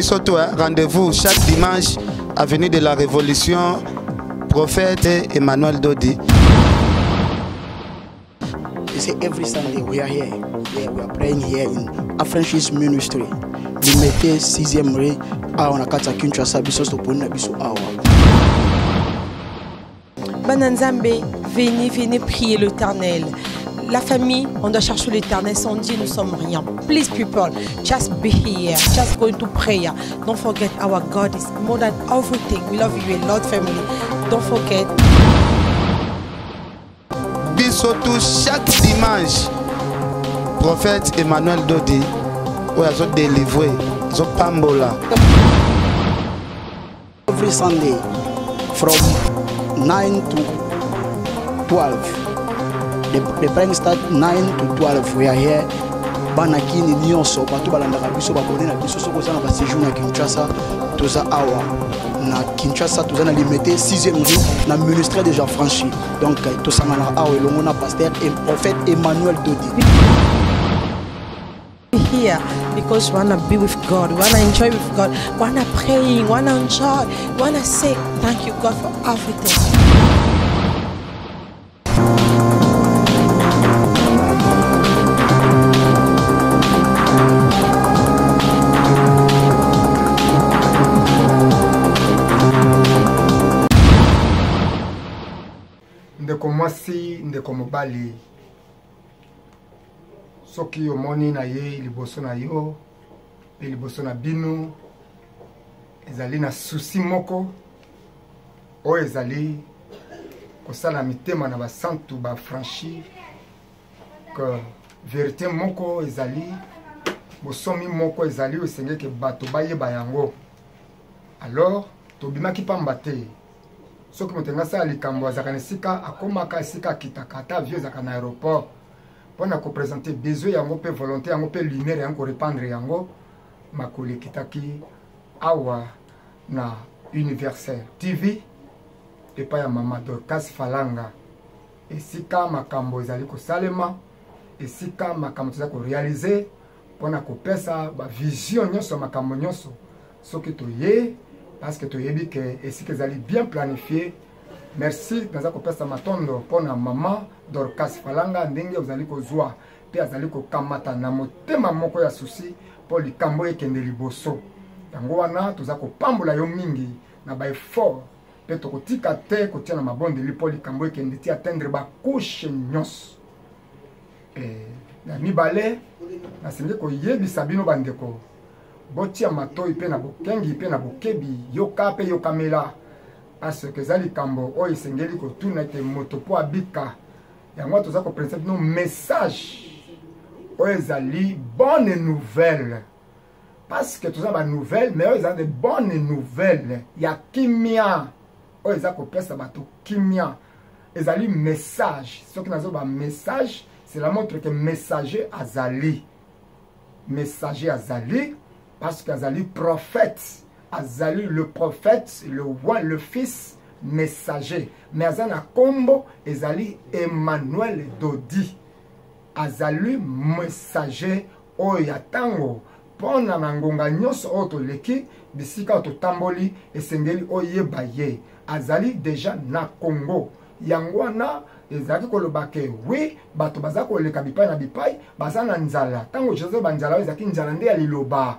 Surtout, hein, rendez-vous chaque dimanche, avenue de la Révolution, prophète Emmanuel Dodi. You see, every Sunday we are here. Yeah, we are praying here in Affranchis Ministry. Limete 6e rue, awa na kati ya Kinshasa, biso toponi na biso awa. Bana Nzambe, venez, venez prier l'Éternel. La famille, on doit chercher l'Éternel. Sans Dieu, nous sommes rien. Please, people, just be here. Just go into prayer. Don't forget, our God is more than everything. We love you a lot, family. Don't forget. Biso tout chaque dimanche, prophète Emmanuel Dodi, oyo azo délivrer, azo pambola. Every Sunday from 9 to 12. The praying start 9 to 12. We are here. Bana kini nyonso bato balandaka biso babone na biso soki oza na baséjour na Kinshasa toza awa na Kinshasa toza na Limete 6e rue na ministère de Jean Franchi donc tosanganaka awa elongo na pasteur et prophète Emmanuel Dodi. Here because we want to be with God, we want to enjoy with God, we want to pray, we want to enjoy, we want to say thank you God for everything. Ndeko mwasi, ndeko mobali, soki omoni na ye liboso na yo mpe liboso na bino, ezali na susi moko oyo ezali kosala mitema na basantu bafranchi que verite moko ezali, bosomi moko ezali oyo esengeki bato bayeba yango. Alors tobimaki pamba te. Soki moto alingi asala likambo, azalaka na esika akomaka, esika akitaka, ata avion ezalaka na aéroport mpona kopresente besoin yango mpe volonté yango mpe lumière yango korepandre yango. Makolo ekitaki awa na Universel TV epai ya mama Dorcas Falanga, esika makambo ezali kosalema, esika makambo toza korealize mpona kopesa bavision nyonso, makambo nyonso. Soki toye parce que toyebi ke esika ezali bien planifié. Merci, naza kopesa matondo mpona mama Dorcas Falanga, ndenge ozali kozwa mpe azali kokamata na motema moko ya susi mpo likambo ekende liboso. Yango wana toza kopambola yo mingi na baeffort mpe tokotika te kotia na mabondeli mpo likambo ekende ti atteindre bakushe nyonso. Na mibale, nasengi koyebisa bino bandeko, botia matoi mpe na bokengi mpe na bokebi, yoka mpe yokamela, parce que eza likambo oyo esengeli kotuna ete moto mpo abika. Yango toza kopresente bino message oyo ezali bonne nouvelle, parce que toza ba nouvelle, mais oyo eza de bonne nouvelle ya kimia, oyo eza kopesa bato kimia. Ezali message. Soki nazoba message, cela montre que messager azali, messager azali, parce que azali prophète, azali le prophète, le roi, le fils messager, mais aza na kombo ezali Emmanuel Dodi. Azali messager oyo ya ntango mpona na ngonga nyonso oyo toleki, bisika oyo totamboli, esengeli oyeba ye azali deja na Congo. Yango wana ezalaki koloba ke wi, bato baza koleka bipai na bipai, baza na nzala. Ntango Joseph banzala oyo ezalaki nzala nde ya liloba,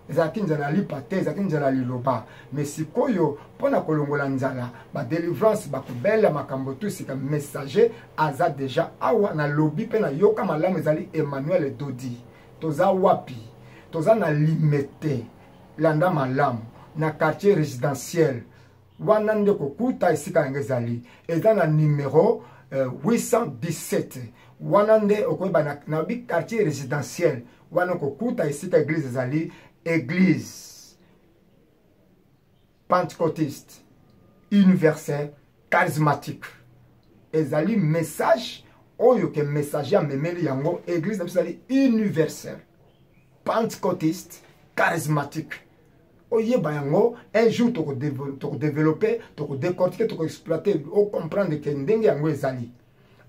ezalaki nzala ya lipa te, ezalaki nzala ya liloba. Mais sikoyo mpona kolongola nzala, badelivrance bakobela makambo tu sika, messager aza deja awa. Nalobi mpe nayoka malamu, ezali Emmanuel Dodi. Toza wapi? Toza na Limete, landa malamu, na quartier résidentiel wana nde kokuta esika yango ezali, eza na numero 817. Wana nde okoyeba na bi quartier résidentiel wana okokuta esika église ezali, église pentecôtiste universel charismatique. Ezali message oyo ke messager amemeli yango. Église na biso ezali universel pentecôtiste charismatique. Oyeba yango, un jour tokodeveloppe, tokodécortique, tokoexploite, ocomprendre ke ndenge yango ezali.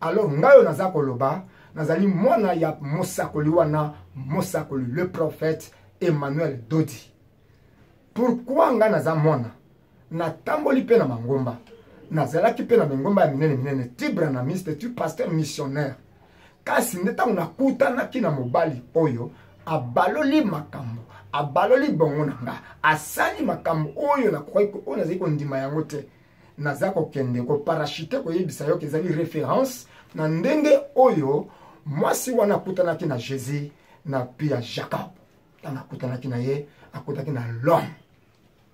Alors ngai oyo naza koloba, nazali mwana ya mosakoli wana, mosakoli le prophète Emmanuel Dodi. Pourquoi ngai naza mwana, natamboli mpe na mangomba, nazalaki mpe na mingomba ya minene minene, ti branamiste, ti pasteur missionnaire, kasi nde ntango nakutanaki na mobali oyo abaloli makambo, abaloli bongo na nga, asali makambo oyo nakoki, oyo nazali kondima yango te. Naza kokende koparachute koyebisa yo ke ezali référence na ndenge oyo mwasi wana akutanaki na Jésus na pi ya Jacob. Ntango akutanaki na ye, akutaki na l'homme.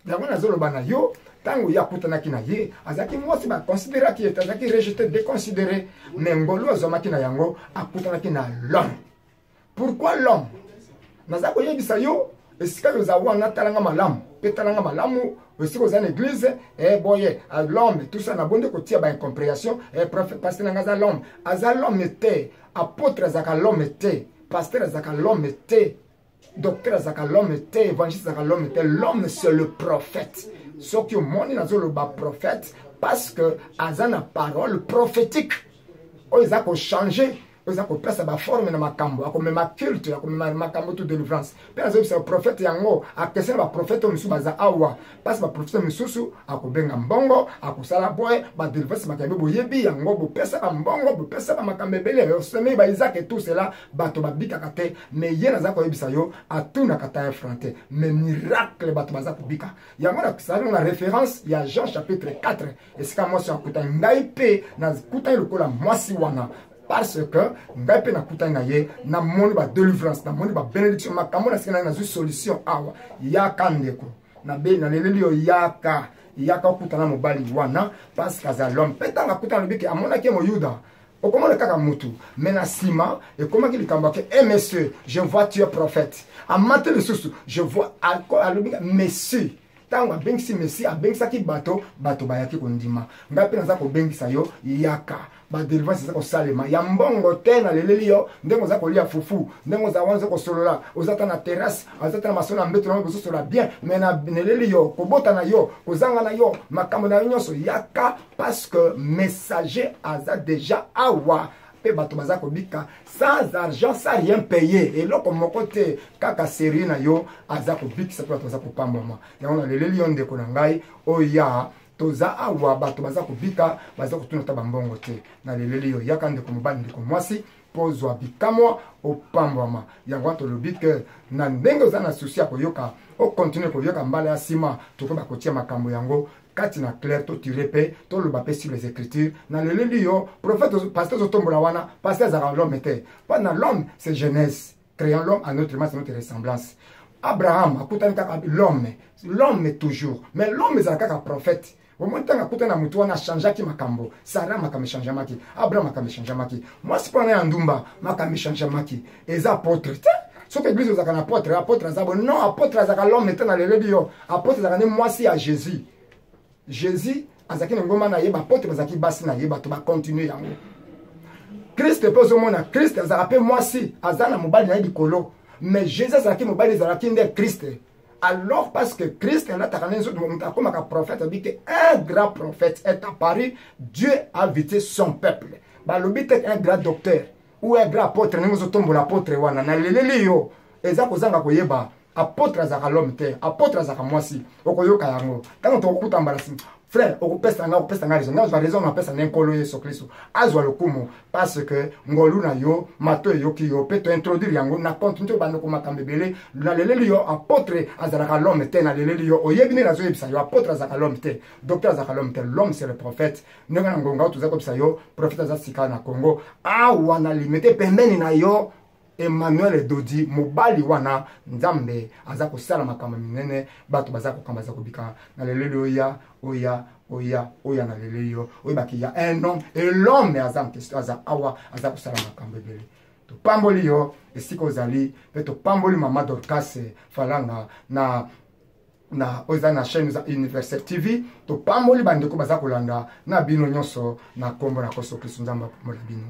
Yango nazoloba na yo, ntango ye akutanaki na ye, azalaki mwasi bakonsideraki ye, azalaki rejeté, déconsidéré, mais ngolu azwamaki na yango, akutanaki na l'homme. Pourquoi l'homme? Naza koyebisa yo, esika oza wana, talanga malamu mpe talanga malamu esika oza na église, boye l'homme, tout ça, nabondi kotia ba incompréhension. Prophète, pasteur nanga aza l'homme. Aza l'homme te. Apôtre azalaka l'homme te, pasteur azalaka l'homme te, docteur azalaka l'homme te, évangéliste azalaka l'homme te. L'homme, c'est le prophète. Soki omoni nazoloba prophète, parce que aza na parole prophétique oyo eza kochanger, oyo eza kopesa baforme na makambo, akomema culte, akomema makambo to délivrance. Mpe nazoyebisa, prophète yango akese na baprophète oyo mosusu baza awa, parce baprophète mosusu akobenga mbongo, akosala boye badélivrance, makambo boyebi yango, bopesa bambongo, bopesa bamakambo ebele, osemi ba Isaac et tout cela, bato babikaka te. Mais ye, naza koyebisa yo, atunaka ta un franc te, mais miracle, bato baza kobika. Yango nasali na référence ya Jean chapitre 4, esika mwasi akutani. Ngai mpe nakutani lokola mwasi wana, parce que ngai mpe nakutani na ye, namoni badélivrance, namoni babénédiction, makambo na sika na ye, nazwi solution awa. Yaka ndeko, naleleli yo, yaka, yaka okutana mobali wana, parce que aza l'homme. Mpe ntango akutana, alobiki, amonaki ye Moyuda, okomona kaka mutu, mais na nsima ekomaki likambo ake: "Eh monsieur, je vois tu es prophète." Amate lisusu, je vois, alobi monsieur. Ntango abengisi Messie, abengisaki bato, bato bayaki kondima. Ngai mpe naza kobengisa yo, yaka, badélivrance eza kosalema ya mbongo te. Naleleli yo, ndenge oza kolia fufu, ndenge oza wana, oza kosolola, oza ta na terrasse, oza ta na masolo na mbeto nango, bozosolola bien, mais naleleli yo, kobota na yo, kozanga na yo, makambo na yo nyonso, yaka, parce que messager aza déjà awa mpe bato baza kobika sans argent, sans rien payer, eloko moko te, kaka série na yo, aza kobikisa mpe bato baza kopambwama. Yango naleleli yo, ndeko na ngai, oya, toza awa, bato baza kobika, baza kotuna ta bambongo te. Naleleli yo, yaka ndeko mobali, ndeko mwasi, mpo ozwa bikamwa, opambwama. Yango wana tolobi ke na ndenge oza na souci ya koyoka, okontinue koyoka. Mbala ya nsima tokoba kotia makambo yango kati na clair, totire mpe toloba mpe sur les écritures. Naleleli yo, prophète, pasteur ozotombola wana, pasteur azalaka l'homme te, mpo na l'homme, c'est Genèse: créant l'homme à notre image, à notre ressemblance. Abraham akutani kaka l'homme, l'homme toujours, mais l'homme ezala kaka prophète. Omoni, ntango akutani na motu wana, achangeaki makambo. Sara, makambo echangeamaki. Abraham, makambo echangeamaki. Mwasi mpo na ya ndumba, makambo echangeamaki. Eza apôtre te. Soki église ozalaka na apôtre, apôtre aza bo non, apôtre azalaka l'homme te. Nalelebi yo, apôtre azalaka nde mwasi ya Jésus. Jésus azalaki na ngomba na ye, baapôtre bazalaki basi na ye, bato bakontinue yango. Kriste mpe, ozomona, Kriste azalaka mpe mwasi, aza na mobali na ye likolo, mais Jésus azalaki mobali, ezalaki nde Kriste. Alors, parce que Christ alataka nde nzoto, moto akomaka prophète. Alobi ke un grand prophète est apparu, Dieu a visité son peuple. Balobi te un grand docteur ou un grand apôtre. Ndenge ozotombola apôtre wana, naleleli yo, eza kozanga koyeba. Apôtre azalaka l'homme te, apôtre azalaka mwasi. Okoyoka yango ntango tokokuta mbala nsima. Frère, okopesa nga, okopesa nga raison, nga azwa raison, napesa nde Nkolo Yesu Kristo azwa lokumu, parce que ngolu na yo, mato eyoki yo mpe tointroduire yango na continue bandeko, makambo ebele. Naleleli yo, apôtre azalaka l'homme te. Naleleli yo, oyebi nde nazoyebisa yo, apôtre azalaka l'homme te, docteur azalaka l'homme te, l'homme, c'est le prophète. Ndenge na ngonga oyo toza koyebisa yo, prophète aza sika na Congo awa, na Limete, pembeni na yo, Emmanuel Dodi. Mobali wana, Nzambe aza kosala makambo minene, bato baza kokamba, baza kobika. Naleleli oya, oya, oya, oya. Naleleli yo, oyebaki ya un homme, et l'homme aza en question, aza awa, aza kosala makambo ebele. Topamboli yo esika ozali, mpe topamboli mama Dorcas Falanga na oyo eza na chaîne eza Universel TV. Topamboli bandeko baza kolanda na bino nyonso na nkombo na Koso Kristo. Nzambe apambola bino.